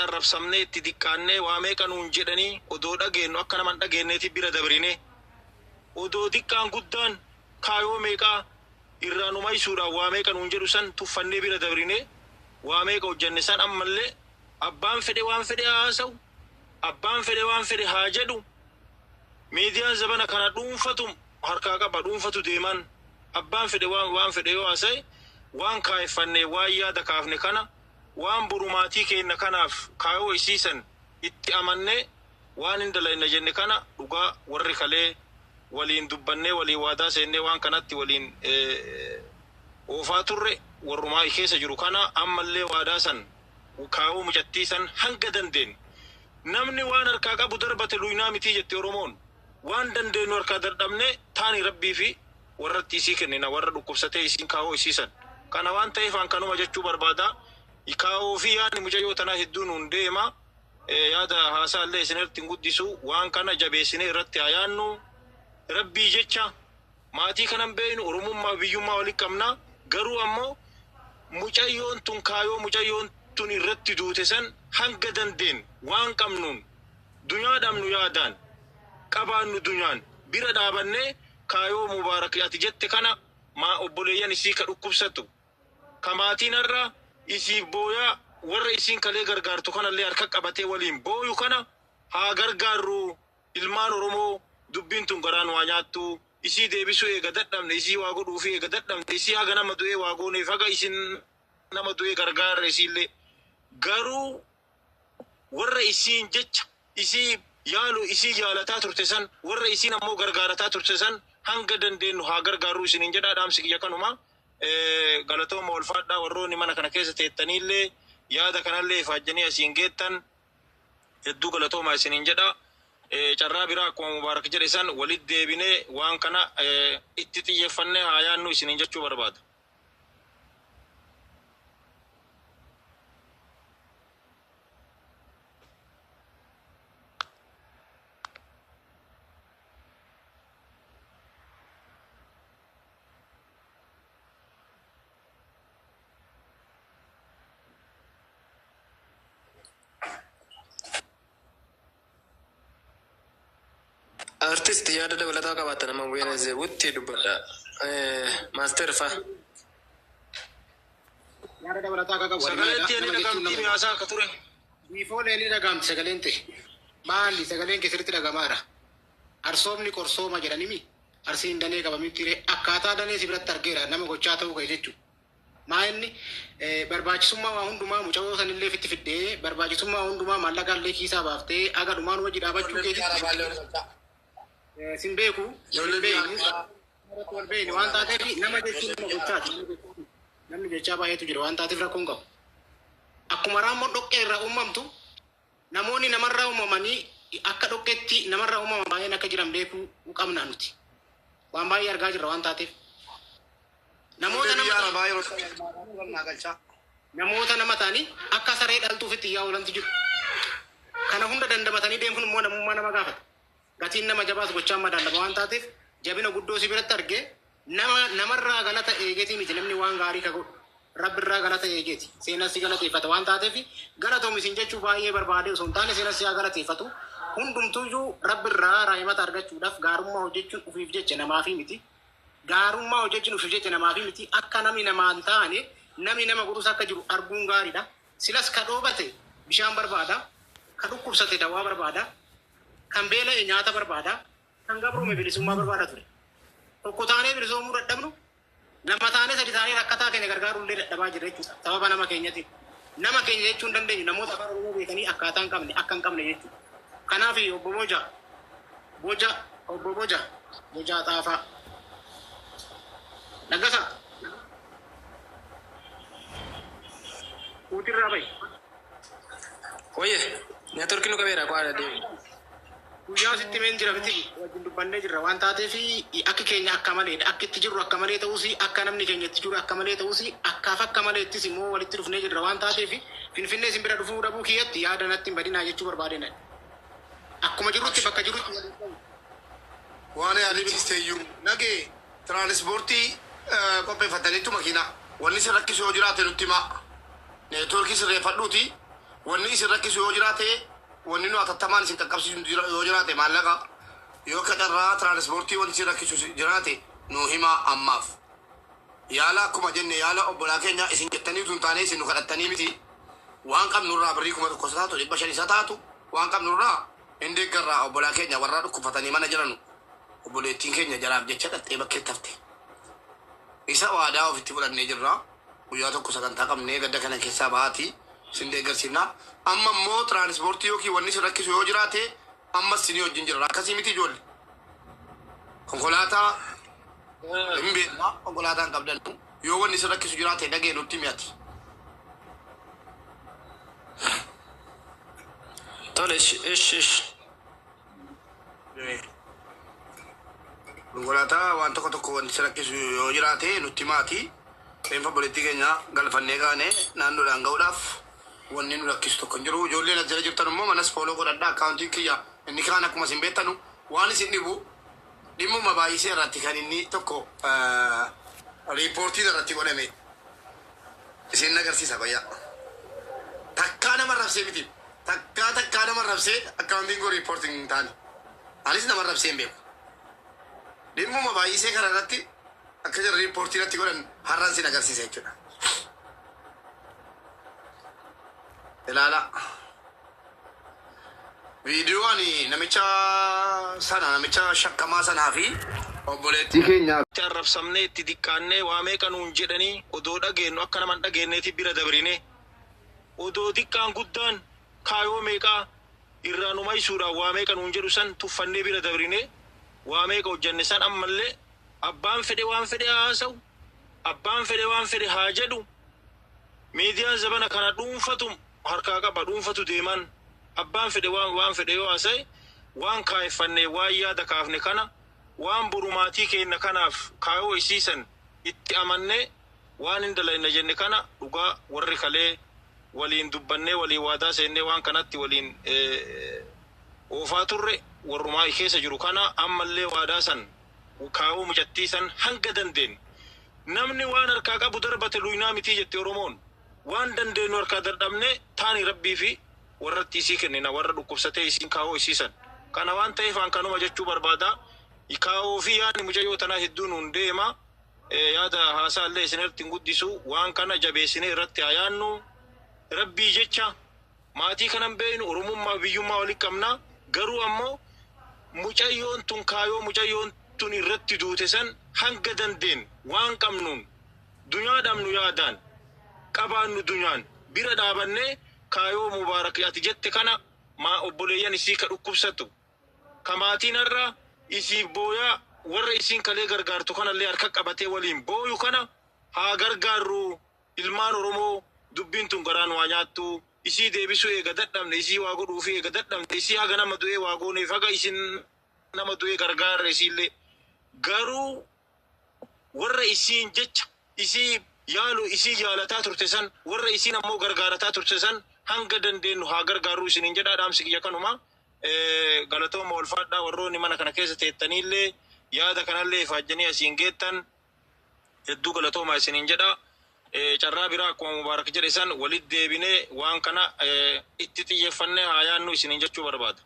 Arrabsamnee, itti diqqaannee, waa meeqa nuun jedhanii odoo dhageennu akka nama hin dhageenneeti bira dabrine. Odoo diqqaan guddaan kaayoo meeqaa irraa nu maysuudhaan waa meeqa nuun jedhu san tuffannee bira dabrine, waa meeqa hojjanne san. Ammallee abbaan fedhe waan fedhe haa haasa'u, abbaan fedhe waan fedhe haa jedhu. Miidiyaan zabana kana dhuunfatu harkaa qaba, dhuunfatu deemaan. Abbaan fedhe waan fedhe yoo haasa'e, waan kaayeffanne, waan yaada kaafne kana, waan boru maatii keenna kanaaf kaayoo isiisan itti amannee waan hin dalayna jenne kana, dhugaa warri kalee waliin dubbannee, waliin waadaa seennee, waan kanatti waliin oofaa turre warrumaa keessa jiru kana, ammallee waadaa san, kaayoo mucattii san hanga dandeenyu. Namni waan harkaa qabu darbate luynaa mitii jette Oromoon. Waan dandeenyu harkaa dadhabne taani Rabbii fi warratti isii kennina, warra dhukkubsatee isiin kaawoo isiisan kana. Waan ta'eef an kanuma jechuu barbaada. Kaawoo fi yaadni mucayyoo tanaa hedduu nuun deema. Yaada haasaa illee isin irratti hin guddisu. Waan kana jabeessinee irratti haa yaannu. Rabbii jecha maatii kanan beeynu, Oromummaa biyyummaa walitti qabna. Garuu ammoo mucayyoon tun, kaayoo mucayyoon tun irratti duute san, hanga dandeen waan qabnuun, dunyaa dhabnu yaadaan, qabaannu dunyaan bira dhaabannee, kaayoo Mubaarak ati jette kana, maa obboleeyyan isii ka dhukkubsatu, ka maatiin har'a isiif booyaa, warra isiin kalee gargaartu kanallee harka qabatee waliin booyu kana haa gargaarru. Ilmaan Oromoo, dubbiin tun garaan waa nyaattu. Isii deebisuu eega dadhabne, isii waa godhuufi eega dadhabne, isii haga nama du'ee waa gooneef, haga isin nama du'ee gargaarre isiillee, garuu warra isiin jecha isii yaalu, isii jaalataa turte san, warra isiin ammoo gargaarataa turte san hanga dandeenyu haa gargaarru isiniin jedhaa. Dhaamsi kiyya kanuma. Galatooma, ulfaadhaa. Warroonni mana kana keessa teettaniillee yaada kanallee ifaajjanii asiin geettan hedduu galatooma isiniin jedha. Carraa biraa akkuma Mubaarak jedhe san walitti deebinee waan kana itti xiyyeeffannee haa yaannu isiniin jechuu barbaada. Artist, yaada dabalataa qabaatan nama bu'een zeebutti dubbadha. Maaster fa. Yaada dabalataa akka qabu. Sagalee itti Nama ni jechuun dhagahamtii nama. haasaa akka ture. Biifoolee ni dhagahamti sagaleen ta'e. Maali, sagaleen keessatti dhagamaadha. Arsoomni qorsooma jedhanimi. Arsiin danee qabamitti akkaataa danee si biratti argeera, nama gochaa ta'uu ka'e jechuudha. Maa inni barbaachisummaa waa hundumaa mucayoo sanillee fitti fiddee, barbaachisummaa hundumaa maallaqa illee kiisaa baaftee aga dhumaan wajji dhaabachuu keetitti sin beeku, sin beeknu, wal beeknu waan taateef, nama jechuun nama gochaati. Namni jechaa baay'eetu jira waan taateef rakkoon qabu. Akkuma raammoon dhoqqee irraa uumamtu, namoonni namarraa uumamanii akka dhoqqeetti namarraa uumaman baay'een akka jiran beekuu qabna nuti. Waan baay'ee argaa jirra waan taateef. Namoota nama Biyya ta'an Arabaa yeroo galchaa. Namoota nama ta'anii akka saree dhaltuuf itti yaa oolantu jiru. Kana hunda dandamatanii deemuun immoo namummaa nama gaafata. Gatiin nama jabaas gochaan madaalama waan taateef, jabina guddoo si biratti argee, nama namarraa galata eegeetii miti namni waan gaarii ka godhu. Rabbirraa galata eegeeti. Seenas si galateeffata waan taateef, galatoom isin jechuu baay'ee barbaade osoo hin taane, seenas si haa galateeffatu. Hundumtuyyuu Rabbirraa raahimata argachuudhaaf gaarummaa hojjechuun ufiif jecha namaafi miti. Gaarummaa hojjechuun ufiif jecha namaafi miti. Akka namni namaan taane, namni nama godhus akka jiru arguun gaariidha. Silas ka dhoobate bishaan barbaada. Ka dhukkubsate dawaa barbaada. Kan beela'e nyaata barbaada. Kan gabroome bilisummaa barbaada ture. Tokko taanee bilisoomuu dadhabnu, lama taanee, sadi taanee rakkataa keenya gargaaruu illee dadhabaa jirra jechuudha. Sababa nama keenyatiin. Nama keenya jechuu hin dandeenyu, namoota afaan Oromoo beekanii akkaataa hin qabne akka hin qabne jechuudha. Kanaaf obbo Boja, Boja, obbo Boja, Bojaa Xaafaa. Laggasaa. Uutirraa bahi. Wayye, neetworkii nu qabeera kwaadha deemu. Guyyaa sitti meen jira miti, wajjin dubbannee jirra waan taateef, akki keenya akka maleedha. Akki itti jirru akka malee ta'uus, akka namni keenya itti jiru akka malee ta'uus, akkaaf akka maleettis immoo walitti dhufnee jirra waan taateef, Finfinnee isin bira dhufuu dhabuu kiyyatti yaada natti hin badinaa jechuu barbaadeen. Akkuma jirrutti, bakka jirrutti waliin ta'u. Waan yaadachiiste iyyuu nagee tiraanispoortii qopheeffataniitu makiinaa. Wanni si rakkisu yoo jiraate nutti himaa. Neetworkii sirreeffadhuuti. Wanni isin rakkisu yoo jiraate, wanni nu atattamaan isin qaqqabsiisu yoo jiraate, maallaqa yoo kacarraa tiraanispoortii wanti isin rakkisu jiraate nu himaa ammaaf. Yaala akkuma jenne yaala obbolaa keenya isin jettanii utuu hin taane, isin nu kadhattanii miti. Waan qabnurraa birrii 1000 isa taatu, 500 isa taatu, waan qabnurraa hin deeggarraa obbolaa keenya warra dhukkufatanii mana jiranu. Obboleettiin keenya jaraaf jecha dhaxxee bakkeetti hafte. Isa waadaa ofitti fudhannee jirra. Guyyaa tokko sagantaa qabnee gadda kana keessaa bahaatii isin deeggarsiifna. Amma immoo tiraanispoortii yookiin wanni isin rakkisu yoo jiraate ammas isinii wajjin jirra. Akkasii miti ijoollee? Konkolaataa hin beekna, konkolaataa hin qabdan. Yoo wanni isin rakkisu jiraate dhagee nutti himi ati. Tole, ish ish ish. Konkolaataa waan tokko tokko wanti isin rakkisu yoo jiraate nutti himaati. Reenfa obboleettii keenya galfannee kaane naannoodhaan ga'uudhaaf wanni nu rakkisu tokko hin jiru. Ijoolleen as jala jirtan immoo manas follow godhadhaa. Akkaawuntiin kiyya inni kaan akkuma isin beektanu waan isin dhibu dhimmuma baay'isee irratti kan inni tokko riippoortiin irratti godhame isin agarsiisa bayyaa. Takkaa nama rabsee miti. Takkaa takkaa nama rabsee akkaawuntiin koo riippoortiin hin taane. Anis nama rabsee hin beeku. Dhimmuma baay'isee kana irratti akka jarri riippoortii irratti godhan har'aan sin agarsiisa jechuudha. Ilaala. Viidiyoo ani namicha sana, namicha shakkamaa sanaa fi obboleettii keenya itti arrabsamnee, itti diqqaannee, waa meeqa nuun jedhanii odoo dhageennu akka nama hin dhageenneeti bira dabrine. Odoo diqqaan guddaan kaayoo meeqaa irraa nu maysuudhaan waa meeqa nuun jedhu san tuffannee bira dabrine, waa meeqa hojjanne san ammallee abbaan fedhe waan fedhe haa haasa'u, abbaan fedhe waan fedhe haa jedhu. Miidiyaan zabana kana dhuunfatu harkaa qaba, dhuunfatu deeman. Abbaan fedhe waan fedhe yoo haasa'e, waan kaayeffanne, waan yaada kaafne kana, waan boru maatii keenya kanaaf kaayoo isiisan itti amannee waan hin dalayna jenne kana, dhugaa warri kalee waliin dubbannee, waliin waadaa seennee, waan kanatti waliin oofaa turre warrumaa keessa jiru kana ammallee waadaa san kaayoo mucattii san hanga dandeenyu. Namni waan harkaa qabu darbate luynaa mitii jette Oromoon. Waan dandeenyu harkaa dadhabne taani rabbii fi warratti isii kennina, warra dhukkubsatee isiin kaawoo isiisan kana waan ta'eef an kanuma jechuu barbaada. Kaawoo fi yaadni mucayyoo tanaa hedduu nuun deema. Yaada haasaa illee isin irratti hin guddisu. Waan kana jabeessinee irratti haa yaannu rabbii jecha. Maatii kanan beeynu, oromummaa biyyummaa walitti qabna. Garuu ammoo mucayyoon tun, kaayoo mucayyoon tun irratti duute san hanga dandeen waan qabnuun, dunyaa dhabnu yaadaan, qabaannu dunyaan bira dhaabannee, kaayoo Mubaarak ati jette kana maa obboleeyyan isii ka dhukkubsatu, ka maatiin har'a isiif booyaa, warra isiin kalee gargaartu kanallee harka qabatee waliin booyu kana haa gargaarru. Ilmaan Oromoo, dubbiin tun garaan waa nyaattu. Isii deebisuu eega dadhabne, isii waa godhuufi eega dadhabne, isii haga nama du'ee waa gooneef, haga isin nama du'ee gargaarre isiillee, garuu warra isiin jecha isii yaalu, isii jaalataa turte san, warra isiin ammoo gargaarataa turte san hanga dandeenyu haa gargaarru isiniin jedhaa. Dhaamsi kiyya kanuma. Galatooma, ulfaadhaa. Warroonni mana kana keessa teettaniillee yaada kanallee ifaajjanii asiin geettan hedduu galatooma isiniin jedha. Carraa biraa akkuma Mubaarak jedhe san walit deebinee waan kana itti xiyyeeffannee haa yaannu isiniin jechuu barbaada.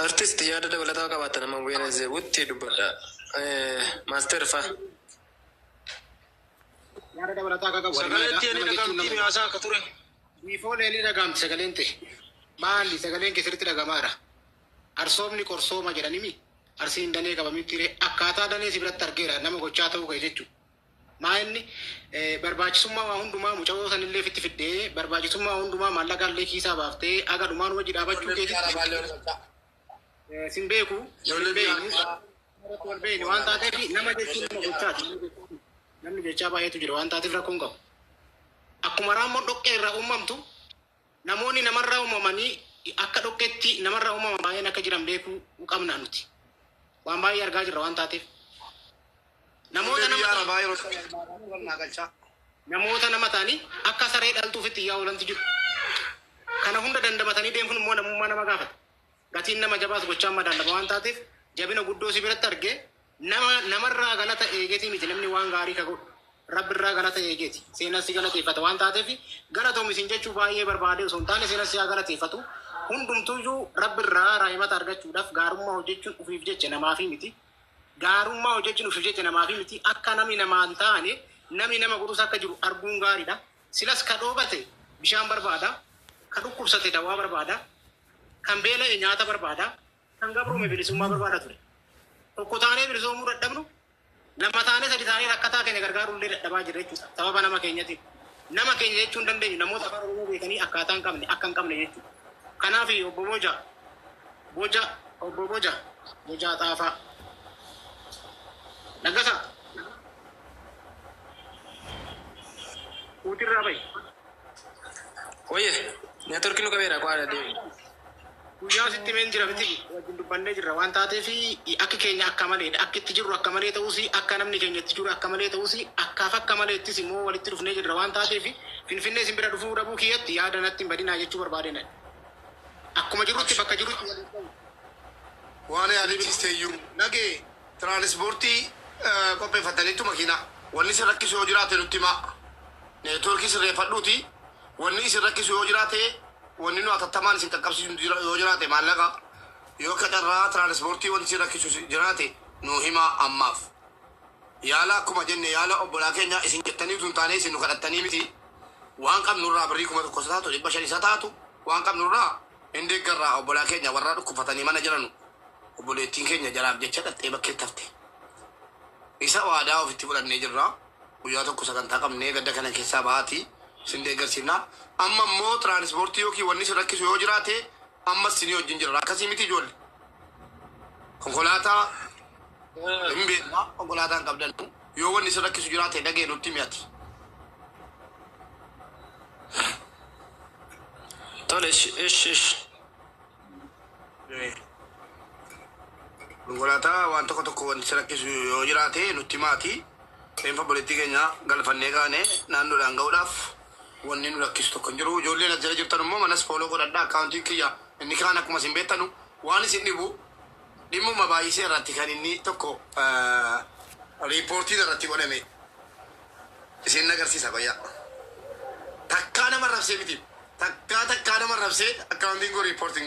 Artist, yaada dabalataa qabaatan amma bu'een zeebutti dubbadha. Maaster fa. Yaada dabalataa akka qabu. Sagaleetti ani Nama jechuun dhagamtii nama haasaa akka ture. Biifoolee ni dhagaamti sagaleen ta'e. Maali, sagaleen keessatti dhagamaadha. Arsoomni qorsooma jedhanimi. Arsiin danee qabamitti akkaataa danee si biratti argeera, nama gochaa ta'uu ka'e jechuudha. Maa inni barbaachisummaa waa hundumaa mucayoo sanillee ofitti fiddee, barbaachisummaa hundumaa maallaqa illee kiisaa baaftee aga dhumaan wajji dhaabachuu keetitti sin beeku, sin beeknu, wal beeknu waan taateef, nama jechuun nama gochaati. Namni jechaa baay'eetu jira waan taateef rakkoon qabu. Akkuma raammoon dhoqqee irraa uumamtu, namoonni namarraa uumamanii akka dhoqqeetti namarraa uumaman baay'een akka jiran beekuu qabna nuti. Waan baay'ee argaa jirra waan taateef. Namoota nama Biyya ta'an Arabaa yeroo sana galchaa. Namoota nama ta'anii akka saree dhaltuufitti iyyaa oolantu jiru. Kana hunda dandamatanii deemuun immoo namummaa nama gaafata. Gatiin nama jabaas gochaan madaalama waan taateef jabina guddoo si biratti argee nama namarraa galata eegeetii miti namni waan gaarii ka godhu. Rabbirraa galata eegeeti. Seenas si galateeffata waan taateef galatoomi isin jechuu baay'ee barbaadee osoo hin taane seenas si haa galateeffatu. Hundumtuyyuu Rabbirraa raahimata argachuudhaaf gaarummaa hojjechuun ufiif jecha namaafi miti. Gaarummaa hojjechuun ufiif jecha namaafi miti. Akka namni namaa hin taane namni nama godhus akka jiru arguun gaariidha. Silas ka dhoobate bishaan barbaada, ka dhukkubsate dawaa barbaada, kan beela'e nyaata barbaada, kan gabroome bilisummaa barbaada ture. Tokko taanee bilisoomuu dadhabnu, lama taanee sadi taanee rakkataa keenya gargaaruu illee dadhabaa jirra jechuudha. Sababa nama keenyatiin. Nama keenya jechuu hin dandeenyu namoota afaan Oromoo beekanii akkaataa hin qabne akka hin qabne jechuudha. Kanaaf obbo Boja, Boja, obbo Boja, Bojaa Xaafaa. Laggasaa. Uutirraa bahi. Wayye, neetworkii nu qabeera qo'aadha deemu. Guyyaa sitti himeen jira miti wajjin dubbannee jirra waan taateef akki keenya akka maleedha. Akki itti jirru akka malee ta'uus akka namni keenya itti jiru akka malee ta'uus akkaaf akka maleettis immoo walitti dhufnee jirra waan taateef Finfinnee isin bira dhufuu dhabuu kiyyatti yaada natti hin badinaa jechuu barbaadeen ani. Akkuma jirrutti bakka jirrutti waliin ta'u. Waan yaadachiiste iyyuu nagee tiraanispoortii qopheeffataniitu makiinaa wanni isin rakkisu yoo jiraate nutti himaa. Neetwoorkii sirreeffadhuuti wanni isin rakkisu yoo jiraate wanni nu hatattamaan isin qaqqabsiisu yoo jiraate maallaqa yoo akka carraa tiraanispoortii wanti isin rakkisu jiraate nu himaa ammaaf. Yaala akkuma jenne yaala obbolaa keenya isin jettanii utuu hin taane isin nu kadhattanii miti waan qabnurraa birrii 1000 isa taatu 500 isa taatu waan qabnurraa hin deeggarraa obbolaa keenya warra dhukkufatanii mana jiranu obboleettiin keenya jaraaf jecha dhaqxee bakkeetti hafte. Isa waadaa ofitti fudhannee jirra. Guyyaa tokko sagantaa qabnee gadda kana keessaa ba'aatii isin deeggarsiifna. Amma immoo tiraanispoortii yookiin wanni isin rakkisu yoo jiraate ammas isinii wajjin jirra. Akkasii miti ijoollee. Konkolaataa hin beekna konkolaataa hin qabdannu. Yoo wanni isin rakkisu jiraate dhagee nutti himi ati. Tole, ishi, ishi, ishi. Konkolaataa waan tokko tokko wanti si rakkisu yoo jiraate nutti himaati. Reenfa obboleettii keenya galfannee kaane naannoodhaan ga'uudhaaf wanni nu rakkisu tokko hin jiru. Ijoolleen as jala jirtan immoo manas follow godhadhaa akkaawuntiin kiyya inni kaan akkuma isin beektanu waan isin dhibu dhimmuma baay'isee irratti kan inni tokko riippoortiin irratti godhame isin agarsiisa bayyaa. Takkaa nama arrabsee miti. Takkaa takkaa nama arrabsee akkaawuntiin koo riippoortiin